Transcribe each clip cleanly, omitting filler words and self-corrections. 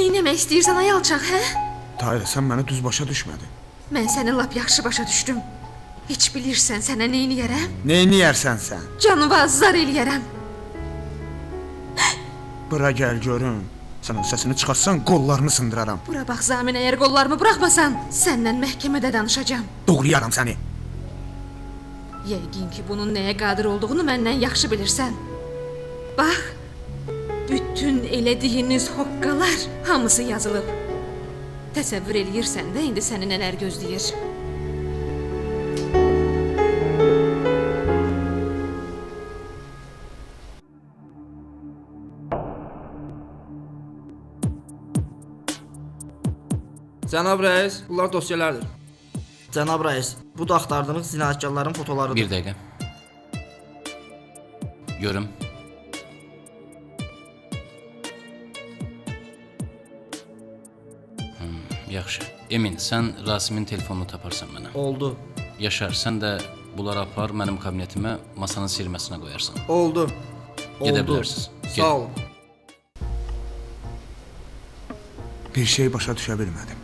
Neynəmək istəyirsən ay alçaq, hə? Tahirə, sən məni düz başa düşmədin. Mən səni lap yaxşı başa düşdüm. Heç bilirsən sənə neyniyərəm? Neyniyərsən sən? Canımı azar eləyərəm. Bura gəl görüm. Sən o səsini çıxartsan, qollarını sındıraram. Bura bax Zamin, əgər qollarımı buraxmasan, səndən məhkəmədə danışacağam. Doğrayaram səni. Yəqin ki, bunun nəyə qadir olduğunu məndən yaxşı bilirsən. Bax, bütün elədiyiniz hoqqalar hamısı yazılıb. Təsəvvür eləyirsən də indi səni nələr gözləyir. Cənab rəis, bunlar dosyalardır. Cənab rəis, bu da axtardığınız cinayətkarların fotolarıdır. Bir dəqiqə. Görüm. Yaxşı. Emin, sən Rasimin telefonunu taparsan mənə. Oldu. Yaşar, sən də bunları apar, mənim kabinetimə masanın sirməsinə qoyarsan. Oldu. Gedə bilərsiniz. Sağ ol. Bir şey başa düşə bilmədim.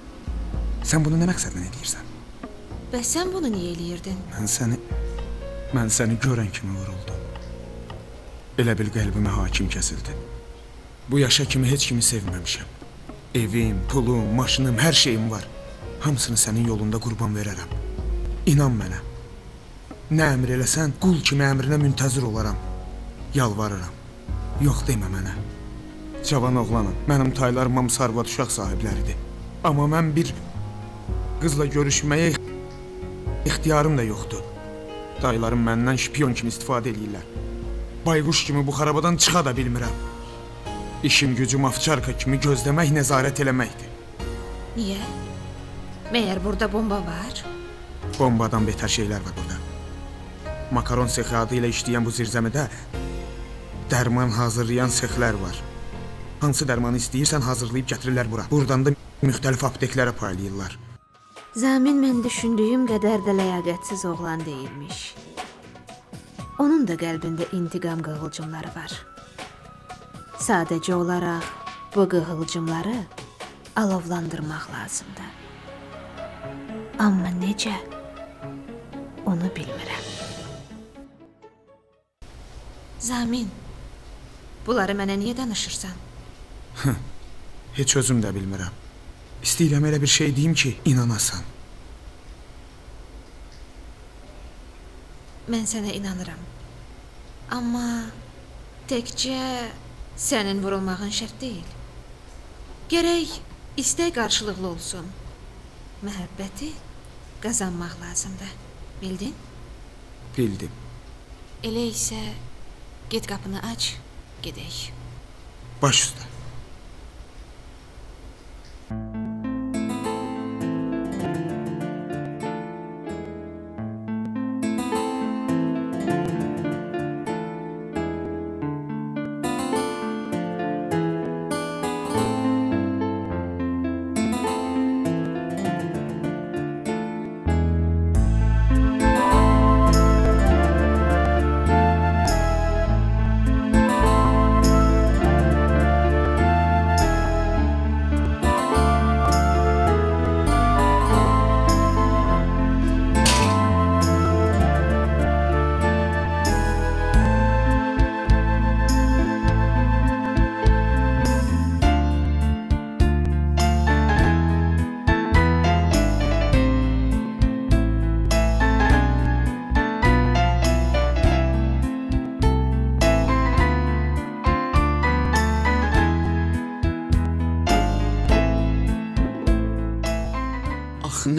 Sən bunu nə məqsədlə eləyirsən? Bəs sən bunu niyə eləyirdin? Mən səni görən kimi vuruldum. Elə bil qəlbimə hakim kəsildi. Bu yaşa kimi heç kimi sevməmişəm. Evim, pulum, maşınım, hər şeyim var. Hamısını sənin yolunda qurban verərəm. İnan mənə. Nə əmr eləsən, qul kimi əmrinə müntəzir olaram. Yalvarıram. Yox demə mənə. Cavan oğlanım, mənim taylarım hamısı arvad uşaq sahibləridir. Amma mən bir qızla görüşməyə ixtiyarım da yoxdur. Dayılarım məndən şpion kimi istifadə eləyirlər. Bayquş kimi bu xarabadan çıxa da bilmirəm. İşim gücüm afçarka kimi gözləmək, nəzarət eləməkdir. Niyə? Məyər burada bomba var? Bombadan betər şeylər var burada. Makaron sexi adı ilə işləyən bu zirzəmidə dərman hazırlayan sexlər var. Hansı dərmanı istəyirsən hazırlayıb gətirirlər bura. Buradan da müxtəlif apteklərə paylayırlar. Zamin mən düşündüyüm qədər də ləyaqətsiz oğlan deyilmiş. Onun da qəlbində intiqam qığılcımları var. Sadəcə olaraq bu qığılcımları alovlandırmaq lazımdır. Amma necə, onu bilmirəm. Zamin, bunları mənə niyə danışırsan? Heç özüm də bilmirəm. İstəyirəm elə bir şey deyim ki, inanasan. Mən sənə inanıram. Amma təkcə sənin vurulmağın şərt deyil. Gərək istək qarşılıqlı olsun. Məhəbbəti qazanmaq lazımdır. Bildin? Bildim. Elə isə get qapını aç, gedək. Baş üstə.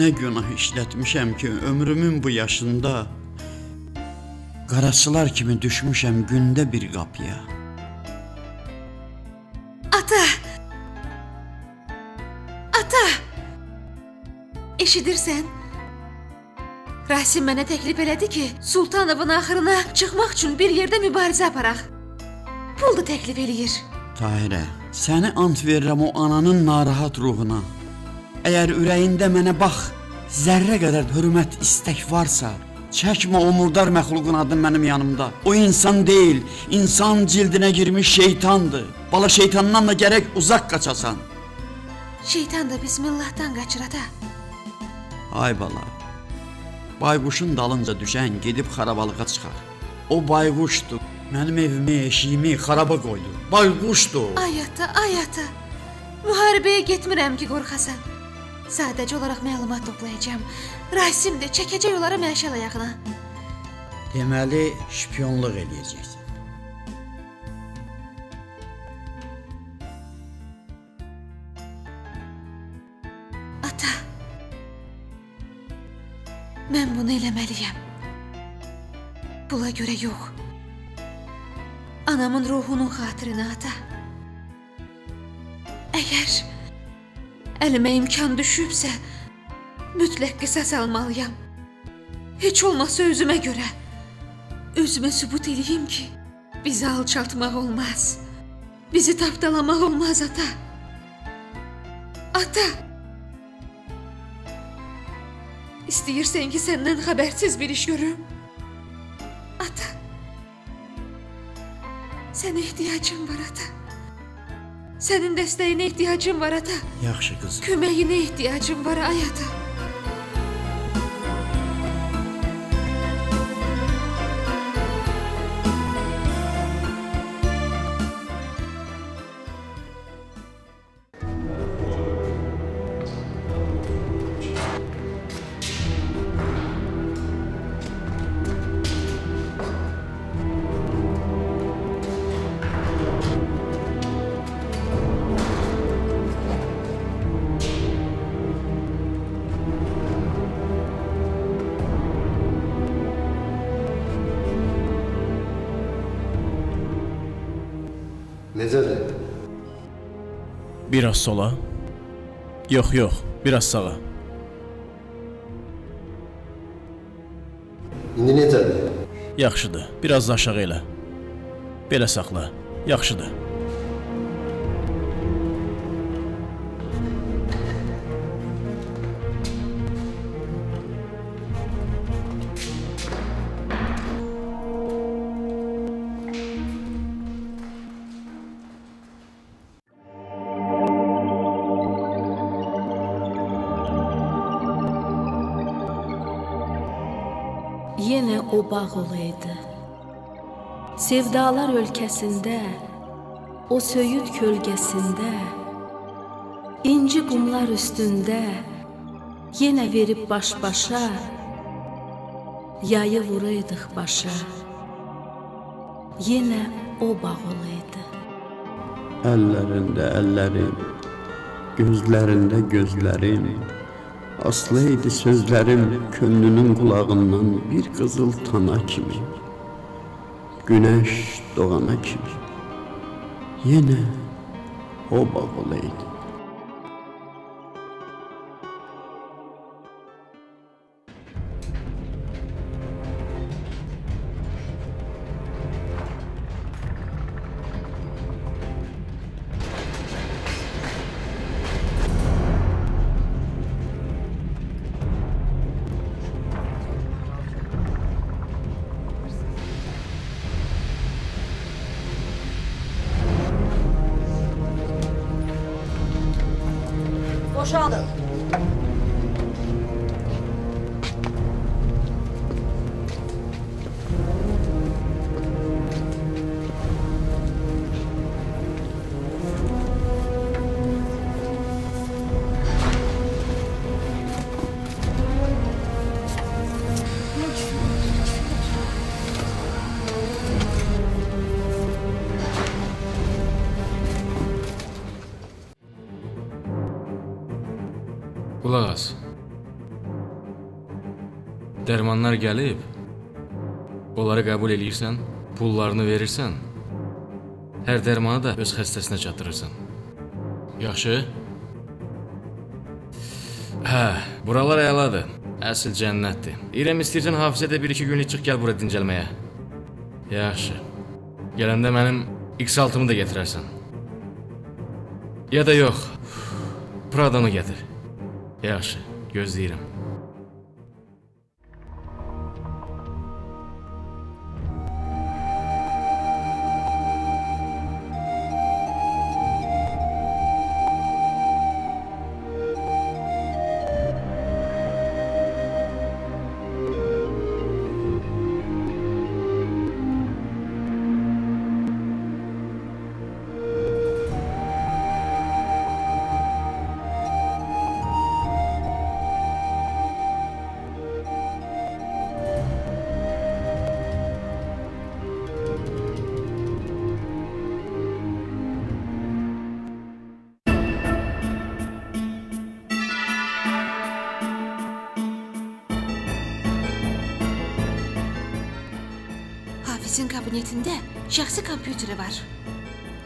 Nə günah işlətmişəm ki, ömrümün bu yaşında qaraçılar kimi düşmüşəm gündə bir qapıya. Ata! Ata! Eşidirsən? Rasim mənə təklif elədi ki, Sultanovun axırına çıxmaq üçün bir yerdə mübarizə aparaq. Pul da təklif eləyir. Tahirə, səni ant verirəm o ananın narahat ruhuna. Əgər ürəyində mənə bax, zərrə qədər hörmət, istək varsa, çəkmə o murdar məxluqun adını mənim yanımda. O insan deyil, insan cildinə girmiş şeytandır. Bala şeytandan da gərək uzaq qaçasan. Şeytan da bismillahdan qaçır ata. Ay bala, bayquşun dalınca düşən gedib xarabalığa çıxar. O bayquşdur. Mənim evimi, eşiyimi xaraba qoydu. Bayquşdur. Ay ata, ay ata. Müharibəyə getmirəm ki, qorxasan. Sadəcə olaraq məlumat toplayacağam. Rasim də çəkəcək onlara məşəl ayağına. Deməli, şpiyonluq eləyəcəksən. Ata, mən bunu eləməliyəm. Pula görə yox. Anamın ruhunun xatirinə ata. Əgər əlimə imkan düşübsə, mütləq qisas almalıyam. Heç olmasa özümə görə. Özümə sübut eləyim ki, bizi alçaltmaq olmaz. Bizi tapdalamaq olmaz ata. Ata! İstəyirsən ki, səndən xəbərsiz bir iş görüm. Ata! Sənə ehtiyacım var ata. Sənin dəstəyinə ehtiyacım var ata. Yaxşı qızım. Köməyinə ehtiyacım var ay ata. Necədir? Biraz sola. Yox, yox, biraz sağa. İndi necədir? Yaxşıdır, biraz da aşağı elə. Belə saxla, yaxşıdır. Yenə o bağ olaydı. Sevdalar ölkəsində, o söyüd kölgəsində, inci qumlar üstündə, yenə verib baş-başa, yayı vuraydıq başa. Yenə o bağ olaydı. Əllərində əllərim, gözlərində gözlərim, aslı idi sözlərim könlünün qulağından bir qızıl tana kimi, günəş doğana kimi, yenə o bağ olaydı. Boşalın. Qulaq as. Dərmanlar gəlib, onları qəbul eləyirsən, pullarını verirsən, hər dərmanı da öz xəstəsinə çatdırırsan. Yaxşı? Hə, buralar əladır, əsl cənnətdir. İrəm, istəyirsən hafizədə bir-iki günlük çıx gəl bura dincəlməyə. Yaxşı. Gələndə mənim X6-mı da gətirərsən. Ya da yox, Prada'nı gətir. Yaxşı, gözləyirəm. Rəisin kabinetində şəxsi kompüteri var.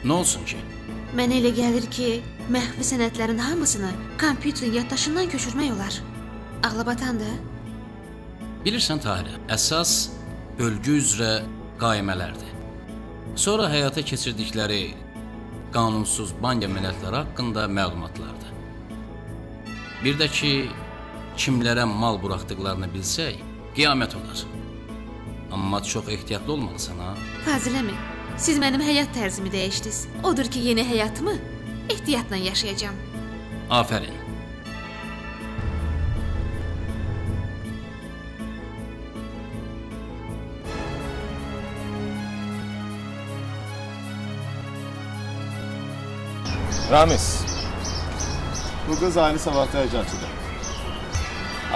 Nə olsun ki? Mənə elə gəlir ki, məxfi sənədlərin hamısını kompüterin yaddaşından köçürmək olar. Ağla batandı. Bilirsən Tahirə, əsas bölgü üzrə qaimələrdir. Sonra həyata keçirdikləri qanunsuz bank əməliyyatları haqqında məlumatlardır. Bir də ki, kimlərə mal buraxdıqlarını bilsək, qiyamət olar. Amma çox ehtiyatlı olmalısan ha. Fazil əmi, siz mənim həyat tərzimi dəyişdiniz. Odur ki, yeni həyatımı ehtiyatla yaşayacağam. Afərin. Ramiz, bu qız ali savadlı əcatçıdır.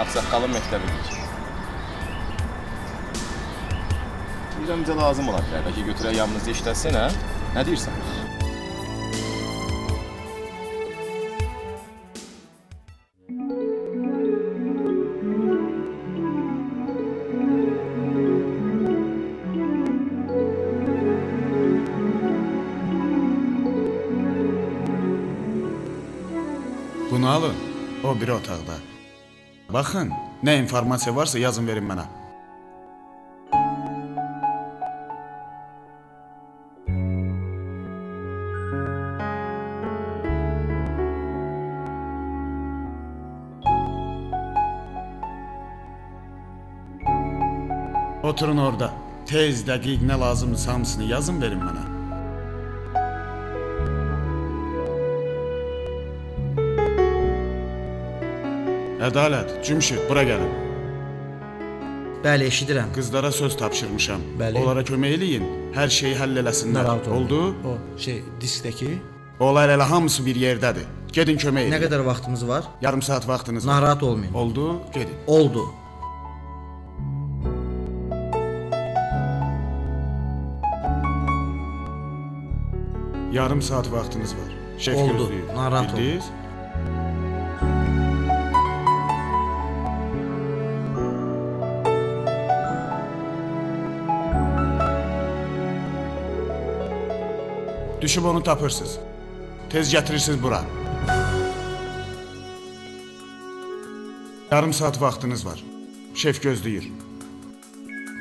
Ağsaqqalın məktəbidir. Deyirəm, bizə lazım ola bilər. Bəlkə götürək yanımızda işləsin, hə? Nə deyirsən? Bunu alın, o biri otaqda. Baxın, nə informasiya varsa yazın verin mənə. Oturun orada. Tez, dəqiq nə lazımdırsa hamısını yazın verin mənə. Ədalət, Cümşid, bura gəlin. Bəli, eşidirəm. Qızlara söz tapşırmışam. Bəli. Onlara kömək eləyin, hər şeyi həll eləsinlər. Narahat olmayın. Oldu? O şey, diskdəki. Onlar elə hamısı bir yerdədir. Gedin kömək eləyin. Nə qədər vaxtımız var? Yarım saat vaxtınız var. Narahat olmayın. Oldu, gedin. Oldu. Yarım saat vaxtınız var. Şef Oldu. gözləyir. Narahat olmayın. Bildiniz? Düşüb onu tapırsınız. Tez gətirirsiniz bura. Yarım saat vaxtınız var. Şef gözləyir.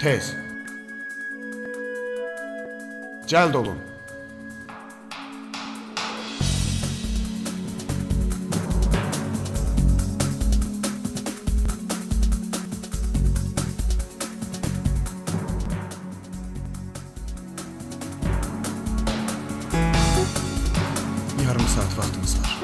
Tez. Cəld olun. Yarım saat vaxtınız var.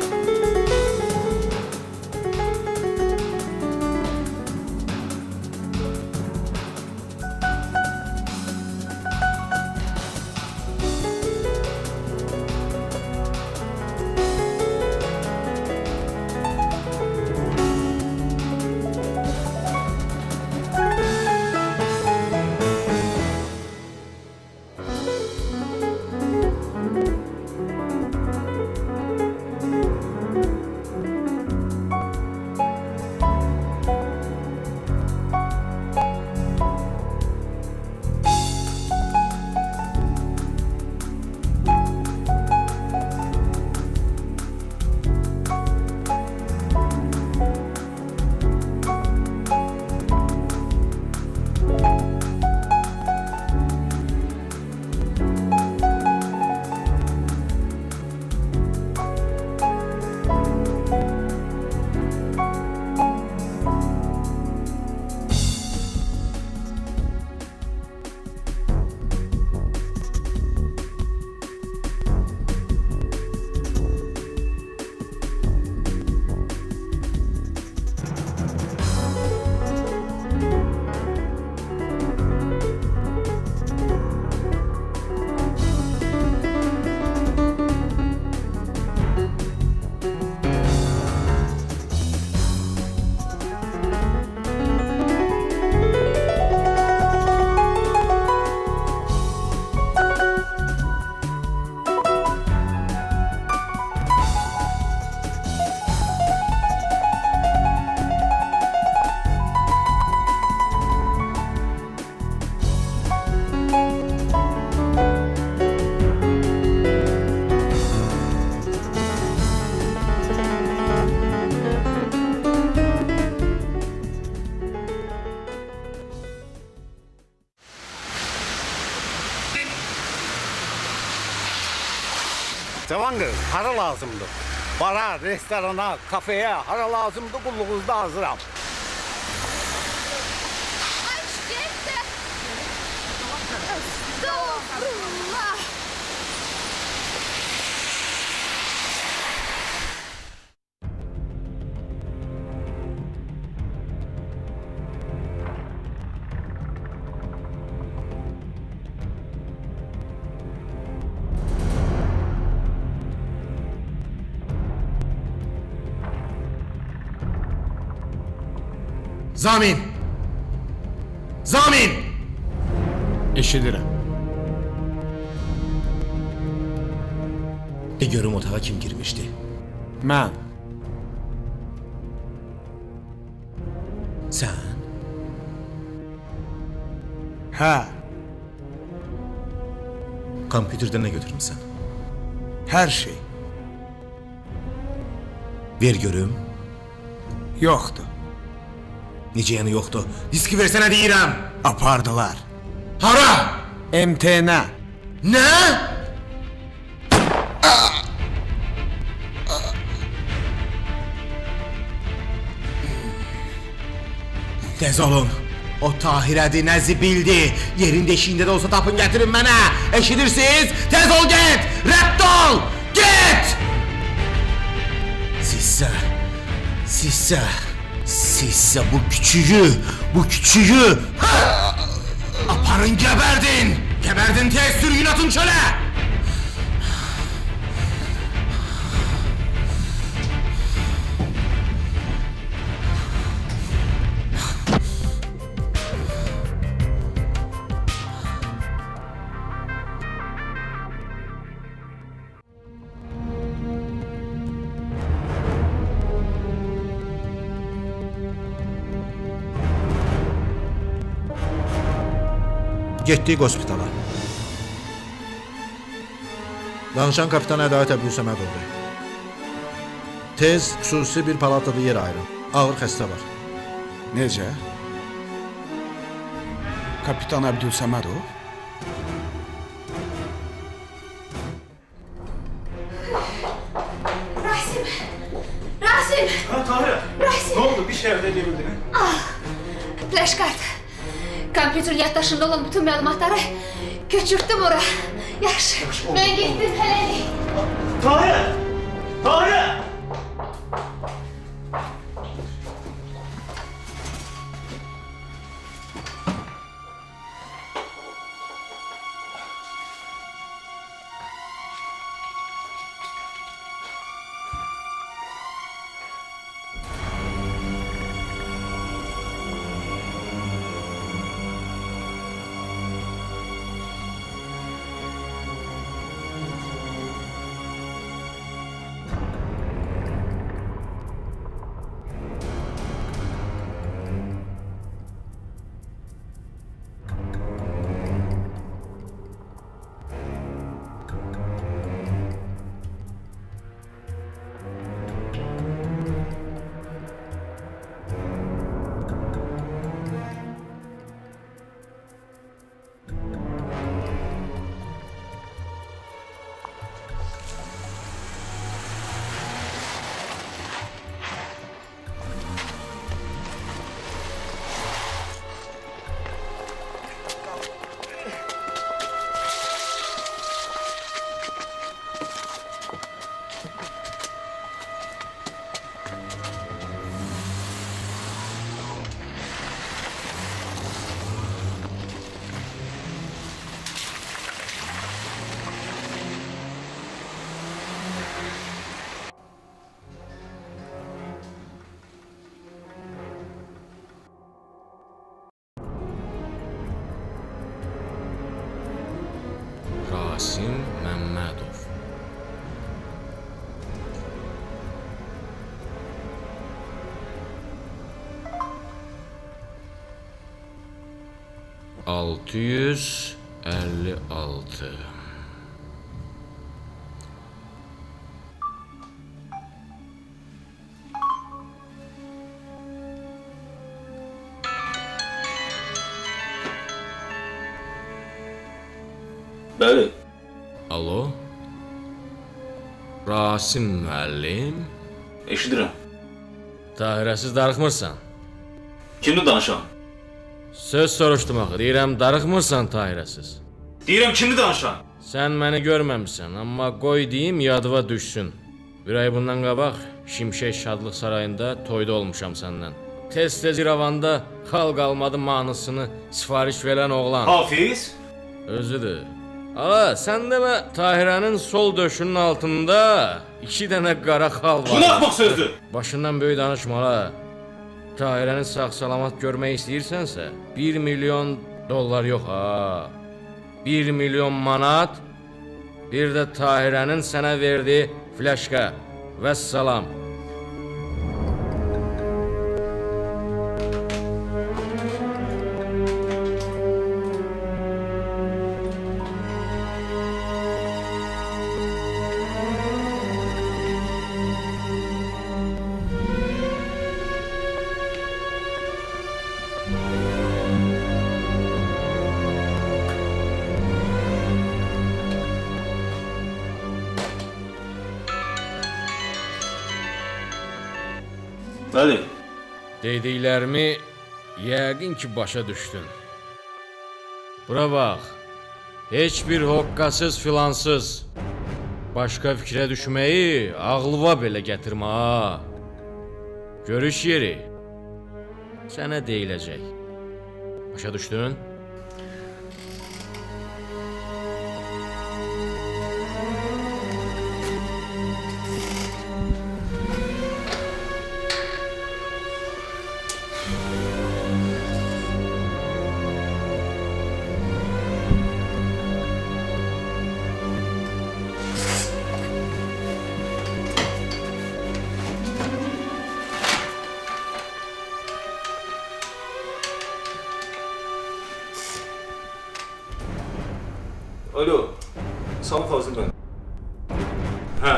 Cavan qız, hara lazımdır? Bara, restorana, kafeyə, hara lazımdır, qulluğunuzda hazıram. Estağfurullah. Zamin! Zamin! Eşidirəm. De görüm otağa kim girmişdi? Mən. Sən? Hə. Kompüterdən nə götürmüsən? Hər şey. Ver görüm. Yoxdur. Necə yəni yoxdur? Diski versənə deyirəm. Apardılar. Hara? MTN-ə. Nə? Tez olun. O Tahirədir, nə zibildir. Yerin deşiyində də olsa tapın gətirin mənə. Eşidirsiniz? Tez ol get! Rədd ol! Get! Sizsə bu küçüyü aparın gəbərdin! Gəbərdin tez sürgün atın çölə! Getdik hospitala. Danışan kapitan Ədalət Əbdülsəmədovdur. Tez xüsusi bir palatada yer ayırın. Ağır xəstə var. Necə? Kapitan Əbdülsəmədov? Rasim! Rasim! Ha, Tahirə! Rasim! Nə oldu? Bir şey əldə edə bildin, hə? Ah! Flash kart. Kompüter yaddaşında olan bütün məlumatları köçürtdüm ora. Yaxşı, mən getdim hələlik. Tahirə! Tahirə! Rasim Məmmədov. $656. Bəli. Alo? Rasim müəllim. Eşidirəm. Tahirəsiz darıxmırsan? Kimdir danışan? Söz soruşdum axı, deyirəm darıxmırsan Tahirəsiz. Deyirəm kimdir danışan? Sən məni görməmişsən, amma qoy deyim yadıva düşsün. Bir ay bundan qabaq Şimşək Şadlıq Sarayında toyda olmuşam səndən. Tez-tez İrəvanda xalq almadı mahnısını sifariş verən oğlan. Hafiz? Özüdür. Ala, sən demə Tahirənin sol döşünün altında 2 dənə qara xal var. Bu nə axmaq sözdür? Başından böyük danışma ala. Tahirəni sağ-salamat görmək istəyirsənsə, 1 milyon dollar yox ha. 1 milyon manat, bir də Tahirənin sənə verdiyi flaşka. Vəssalam. Bəli. Dediklərimi yəqin ki başa düşdün. Bura bax, heç bir hoqqasız filansız. Başqa fikrə düşməyi ağlıva belə gətirmə ha. Görüş yeri sənə deyiləcək. Başa düşdün? Alo, Salam Fazil bəy. Hə.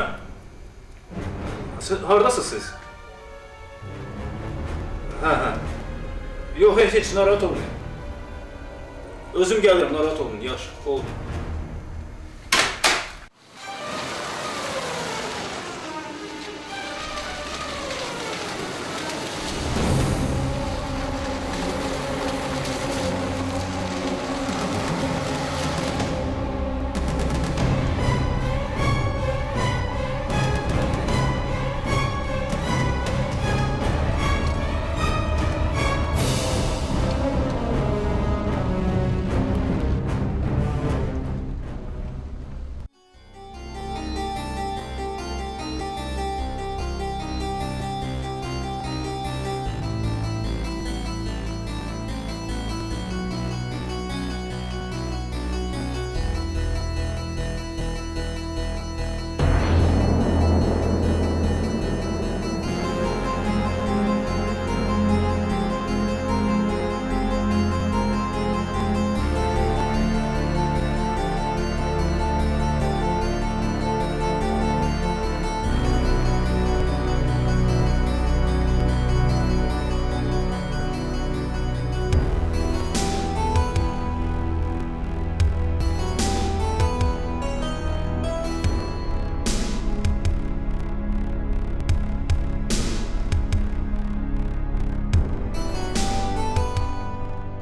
Siz hardasınız siz? Hə, hə. Yox, heç, heç, narahat olmayın. Özüm gəlirəm, narahat olmayın. Yaxşı, oldu.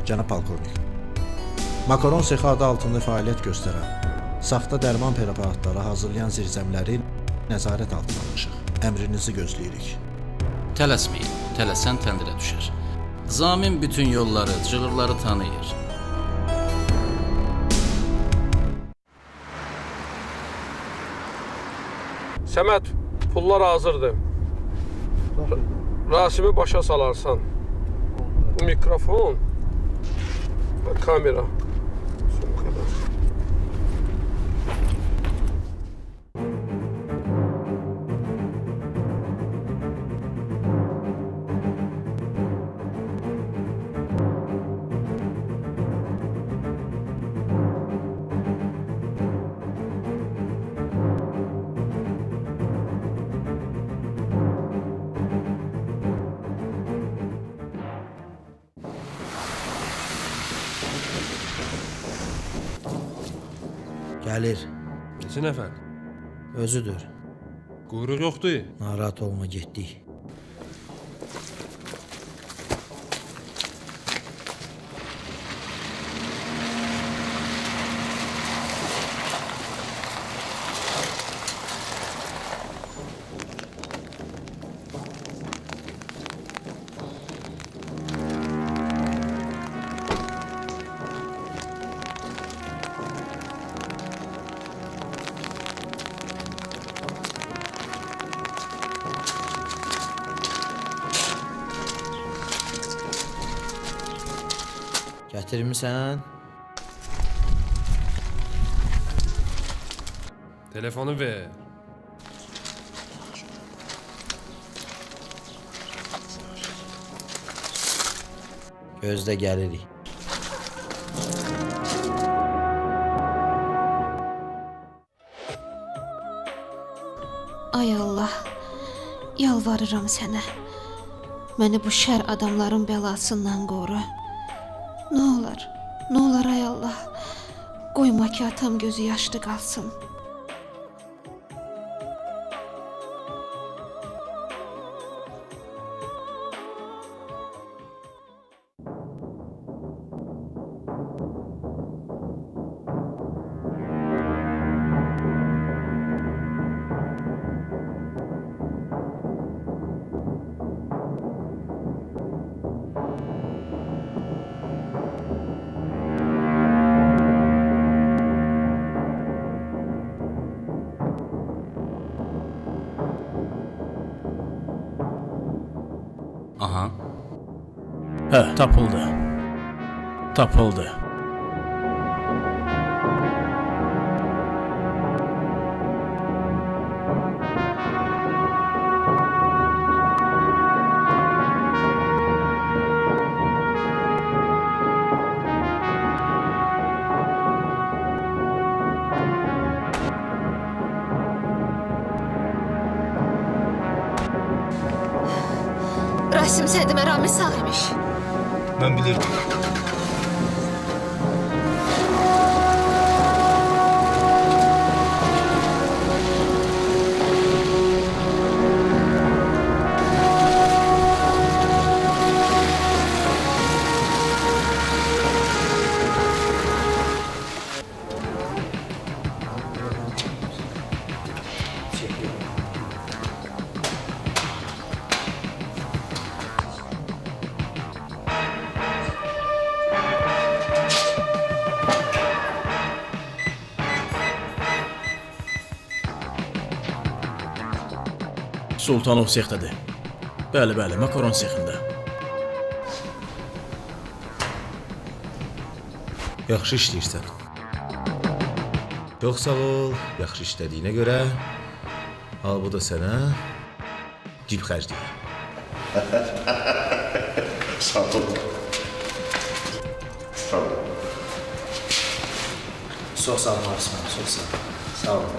Cənab polkovnik, makaron sexi adı altında fəaliyyət göstərən, saxta dərman preparatları hazırlayan zirzəmləri nəzarət altına almışıq. Əmrinizi gözləyirik. Tələsməyin, tələsən təndirə düşər. Zamin bütün yolları, cığırları tanıyır. Səməd, pullar hazırdır. Rasimi başa salarsan. Bu mikrofon, kamera. Son kadar. Gəlir. Neçə nəfər? Özüdür. Quyruq yoxdur. Narahat olma, getdik. Gətirmisən? Telefonu ver. Gözlə gəlirik. Ay Allah, yalvarıram sənə. Məni bu şər adamların bəlasından qoru. Nə olar, nə olar ay Allah. Qoyma ki, atam gözü yaşlı qalsın. Aha. Hə, tapıldı. Tapıldı. Rasim sən demə, Ramiz sağ imiş. Mən bilirdim. Sultanov sexdədir. Bəli, bəli, makaron sexində. Yaxşı işləyirsən. Çox sağ ol, yaxşı işlədiyinə görə. Al, bu da sənə cib xərcliyi. Sağ ol. Sağ ol. Çox sağ ol, Osman, çox sağ ol. Sağ ol.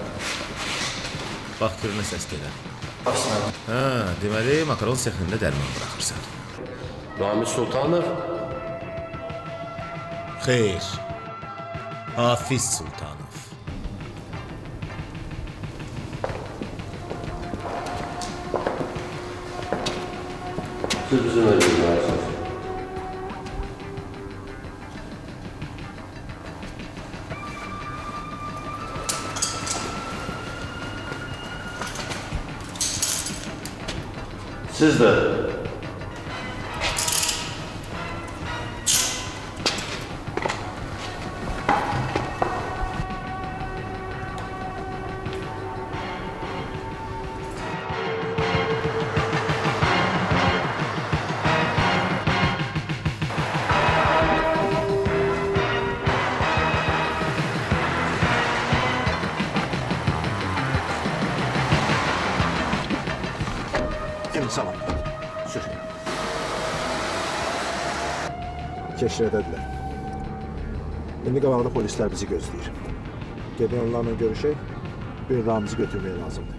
Bax, gör nə səs gəlir. Hə, deməli, makaron sexində dərman buraxırsan. Ramiz Sultanov? Xeyr, Hafiz Sultanov. Siz bizimlə görməlisiniz. Siz də. Salam. Sür. Keşrədədilər. İndi qabaqda polislər bizi gözləyir. Gedək onlarla görüşək, bir Ramiz'i götürmək lazımdır.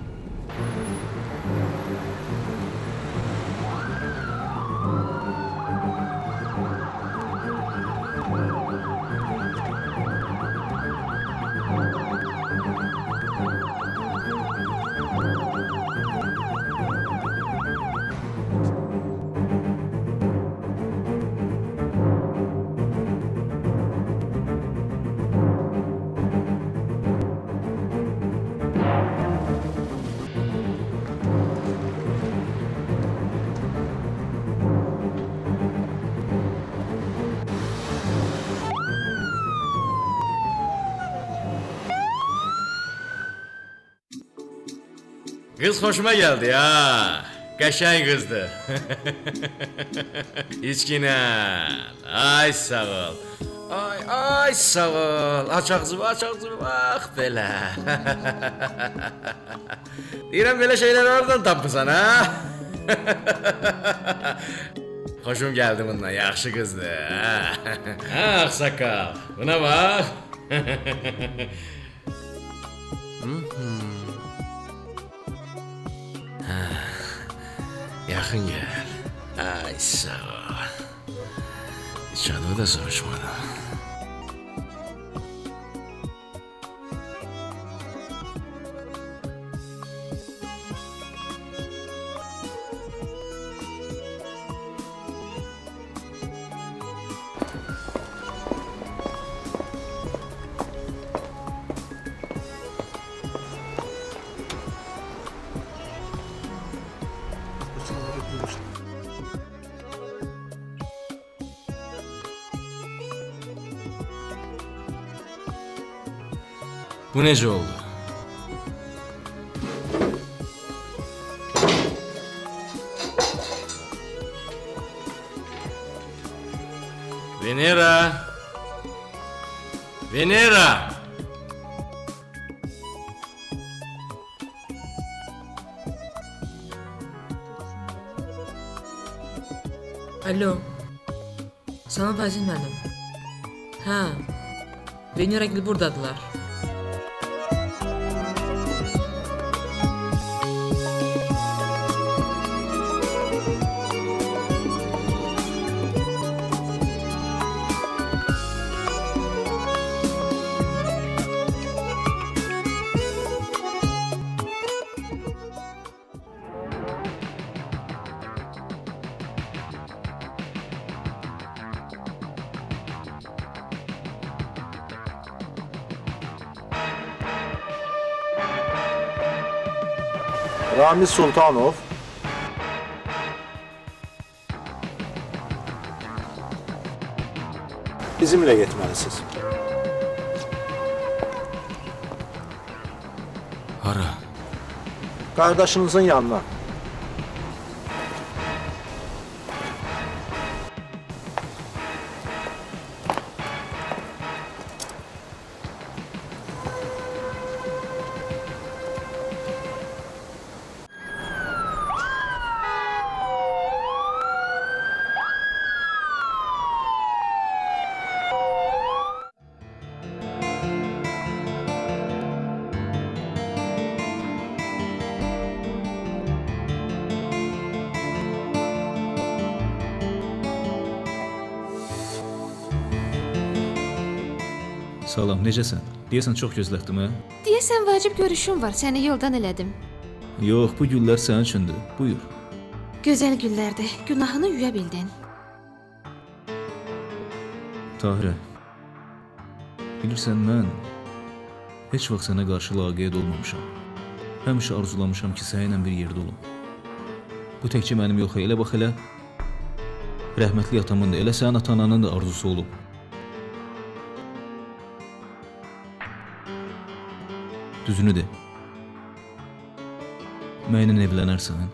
Qız xoşuma gəldi ha. Qəşəng qızdır. İçkinə. Ay sağ ol. Ay, ay sağ ol. Aç ağzımı, aç ağzımı. Bax belə. Deyirəm belə şeylər oradan tapmısan ha? Xoşum gəldi bundan, yaxşı qızdır. Ha, ağsaqqal. Buna bax. Yaxın gəl. Ay sağ ol. Heç adımı da soruşmadım. Bu necə oldu? Venera! Venera! Alo. Salam Fəzil müəllim. Hə. Venera gil buradadılar. Ramiz Sultanov. Bizimlə getməlisiniz. Hara? Qardaşınızın yanına. Salam, necəsən? Deyəsən çox gözlətdim, hə? Deyəsən vacib görüşüm var, səni yoldan elədim. Yox, bu güllər sənin üçündür. Buyur. Gözəl güllərdir. Günahını yuya bildin. Tahirə, bilirsən mən heç vaxt sənə qarşı laqeyd olmamışam. Həmişə arzulamışam ki, səninlə bir yerdə olum. Bu təkcə mənim yox, elə bax elə rəhmətli atamın da, elə sənin ata-ananın da arzusu olub. Düzünü de. Mənimlə evlənərsən?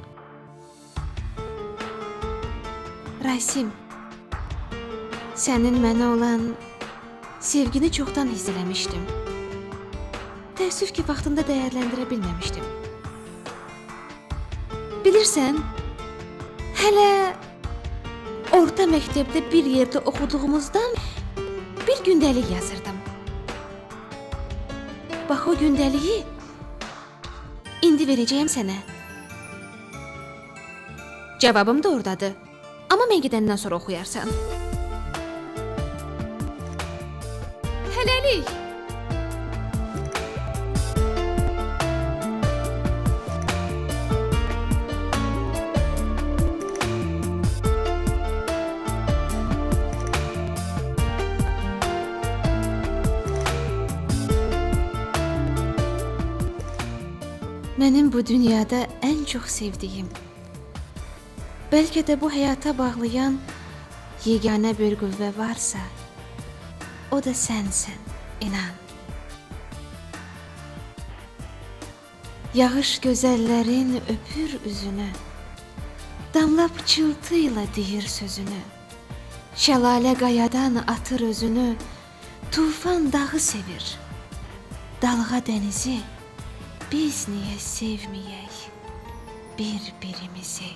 Rasim, sənin mənə olan sevgini çoxdan hiss eləmişdim. Təəssüf ki, vaxtında dəyərləndirə bilməmişdim. Bilirsən, hələ orta məktəbdə bir yerdə oxuduğumuzdan bir gündəlik yazırdım. Bax, o gündəliyi indi verəcəyim sənə. Cavabım da oradadır. Amma mən gedəndən sonra oxuyarsan. Hələlik! Mənim bu dünyada ən çox sevdiyim, bəlkə də bu həyata bağlayan yeganə bir qüvvə varsa, o da sənsən, inan. Yağış gözəllərin öpür üzünü. Damla pıçıltı ilə deyir sözünü. Şəlalə qayadan atır özünü. Tufan dağı sevir, dalğa dənizi. Biz niyə sevməyək bir-birimizi?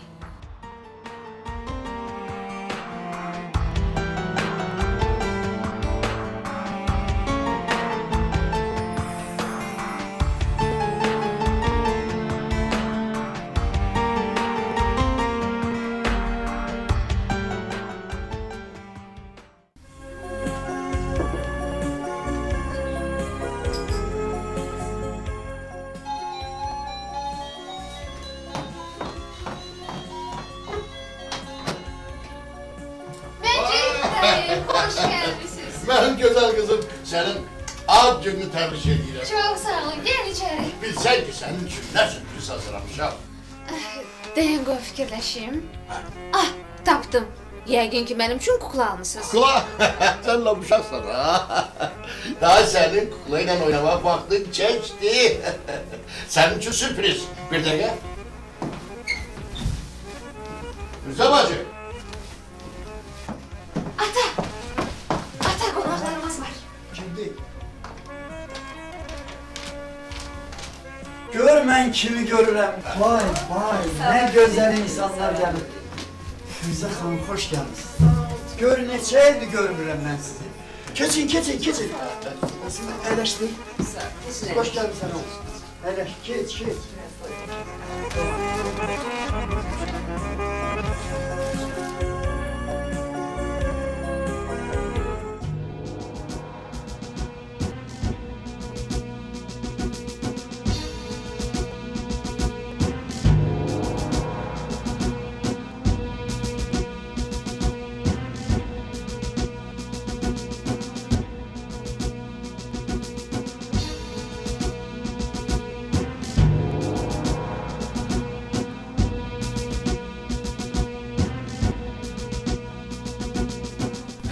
Mənim gözəl qızım, sənin ad gününü təbrik edirəm. Çox sağ olun, gəl içəri. Bilsən ki, sənin üçün nə sürpriz hazırlamışam. Dayan, qoy fikirləşim. Ah, tapdım. Yəqin ki, mənim üçün kukla almısınız. Kukla? Sən lap uşaqsan, ha? Daha sənin kukla ilə oynamaq vaxtın keçdi. Sənin üçün sürpriz. Bir dəqiqə. Rüzə bacı. Ata! Ata, qonaqlarımız var. Kimdir? Gör mən kimi görürəm. Vay, vay, nə gözəl insanlar gəlib. Firzə xanım, xoş gəlmisiniz. Gör neçə ildir görmürəm mən sizi. Keçin, keçin, keçin. Əyləşdir. Xoş gəlmisən oğlum. Əyləş, keç, keç.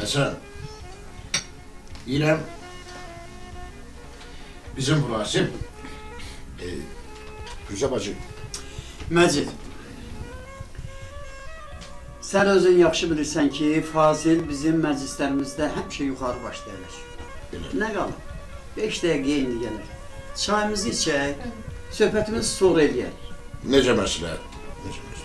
Həsən, deyirəm, bizim Rasim, Firzə bacı. Məcid, sən özün yaxşı bilirsən ki, Fazil bizim məclislərimizdə həmişə yuxarı başda əyləşir. Nə qalıb? 5 dəqiqəyə indi gəlir. Çayımızı içək, söhbətimizi sonra eləyək. Necə məsləhət? Necə məsləhət?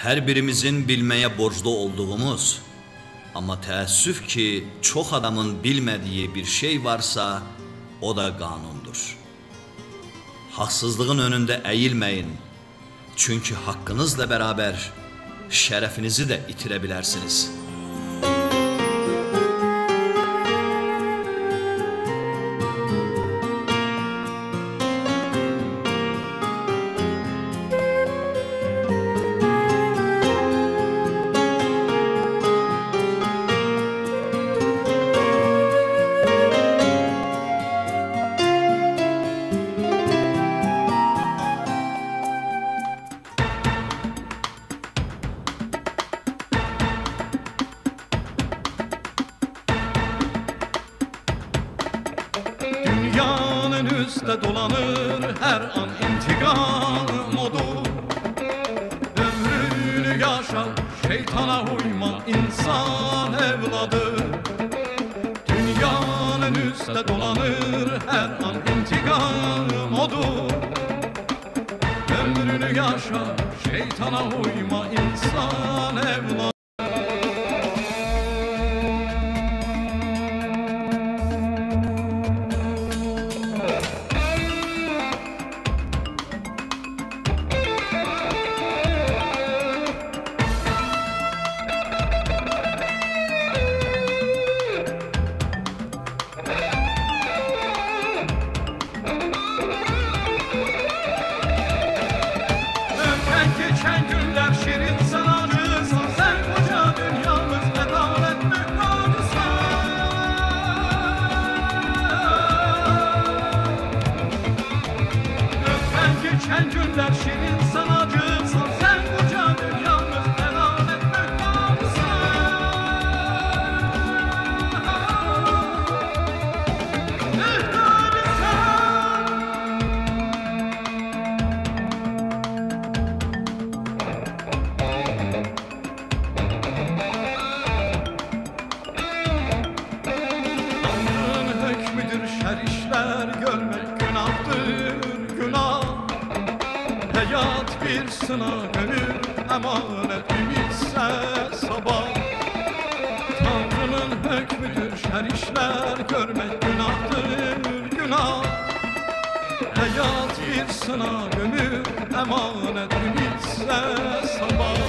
Hər birimizin bilməyə borclu olduğumuz, amma təəssüf ki, çox adamın bilmədiyi bir şey varsa, o da qanundur. Haqsızlığın önündə əyilməyin, çünki haqqınızla bərabər şərəfinizi də itirə bilərsiniz. Dünyanın üstə dolanır hər an intiqam. Şeytana uyma insan evladı. Dünyanın üstte dolanır her an intikam odur. Ömrünü yaşa, şeytana uyma insan evladı. Geçen günler şirin sen acısan, sen koca dünyamız adalet mühracısın. Öten geçen günler şirin sen acısan, sen koca dünyamız adalet mühracısın. Mühracısın. Şer görmek günahtır, günah. Hayat bir sınav, ömür emanet ümitse sabah. Tanrı'nın hükmüdür şer işler görmek günahtır, günah. Hayat bir sınav, ömür emanet ümitse sabah.